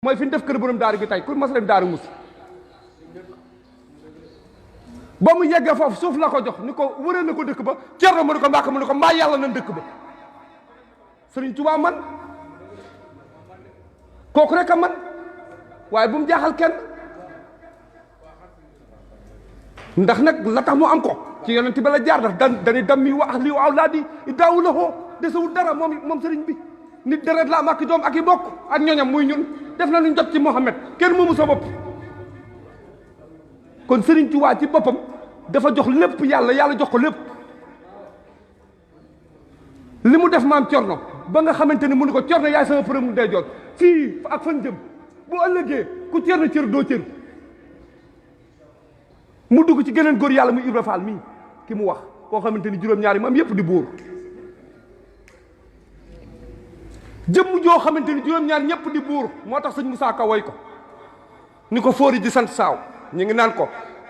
mooy fi ñu def kër borom daaru gi tey ku mas dem daaru mus ba mu yeggee foofu suuf la ko jox ni ko wëree na ko dëkk ba Cerno mu ne ko Mbàkke mu ne ko mbaa yàlla na dëkk ba Sëriñ Tuubaa man kooku rek a man waaye bu mu jaaxal kenn ndax nag la tax mu am ko ci yonent ba la jaar ndax dañuy dammi wa ahli wa awlaadi daawu la xoo desewul dara moom sëriñ bi nit deret la am ak i doom ak i bokk ak ñoñam muy ñun def na luñ jot ci Muhammad kenn moomu sa bopp kon Sëriñ Tuubaa ci boppam dafa jox lépp yàlla jox ko lépp li mu def maam Cerno ba nga xamante ni mu ne ko Cerno yaay sama përëm mu day jot fii ak fan jëm bu ëllëgee ku Cerno cër doo cër mu dugg ci geneen góor yàlla muy Ibra Fall mii ki mu wax koo xamante ni juróom-ñaari maam yépp di buur jëmm joo xamante ni juróom-ñaar ñëpp di buur moo tax sëñ Moussa Ka woy ko ni ko fóori di sant saaw ñu ngi naan ko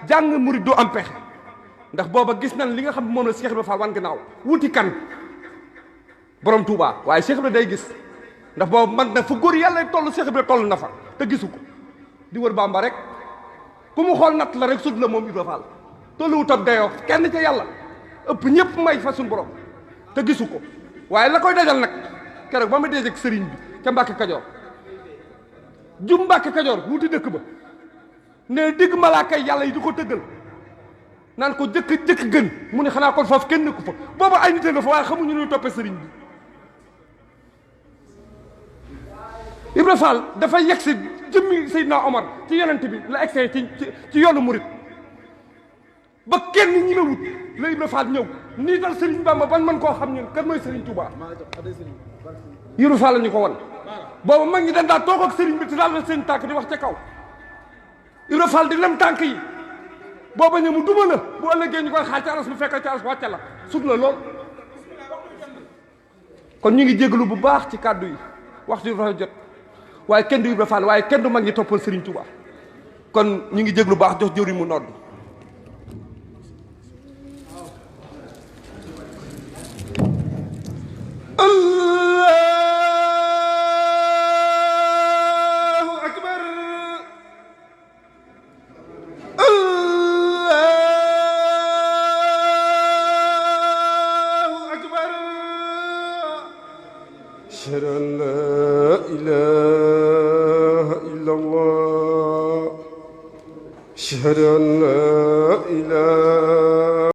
jàng murid du am pexe ndax booba gis nañ li nga xam moom la Cheikh Ibra Fall wan gannaaw wuti kan borom Touba waaye Cheikh Ibra day gis ndax booba man na fu góor yàlla toll Cheikh Ibra toll na fa te gisu ko di wër Bamba rek ku mu xool natt la rek sut la moom Ibra Fall tolluwut ab dayoo kenn ca yàlla ëpp ñëpp may fa suñu borom te gisu ko waaye la koy dajal nag keroog ba ma dee ak sëriñ bi ca Mbàkke Kajoor jum Mbàkke Kajoor wuti dëkk ba ne digg malaaka yàlla yi di ko tëggal naan ko jëkk gën mu ne xanaa kon foofu kenn nekku fa booba ay nit nga fa waaye xamuñu ñuy toppee sëriñ bi Ibra Fall dafa yegg si jëmmi Seydina Omar ci yonent bi la egsee ci yoonu murit ba kenn ñi la wut la Ibra Fall ñëw nii dal sëriñ Bamba ban man koo xam ñun kan mooy sëriñ Touba Ibra Fall la ñu ko won booba mag ñi dañ daa toog ak sëriñ bi te daal la seen tànk di wax ca kaw Ibra Fall di lem tànk yi booba ñë mu duma la bu ëllëgee ñu koy xaar ca aras bu fekk ca aras wàcce la sut la lool kon ñu ngi jégalu bu baax ci kàddu yi waxtu yi dafa jot waaye kenn du Ibra Fall waaye kenn du mag ñi toppal Serigne Touba kon ñu ngi jégalu baax jox jëwriñ mu nodd أشهد أن لا إله إلا الله أشهد أن لا إله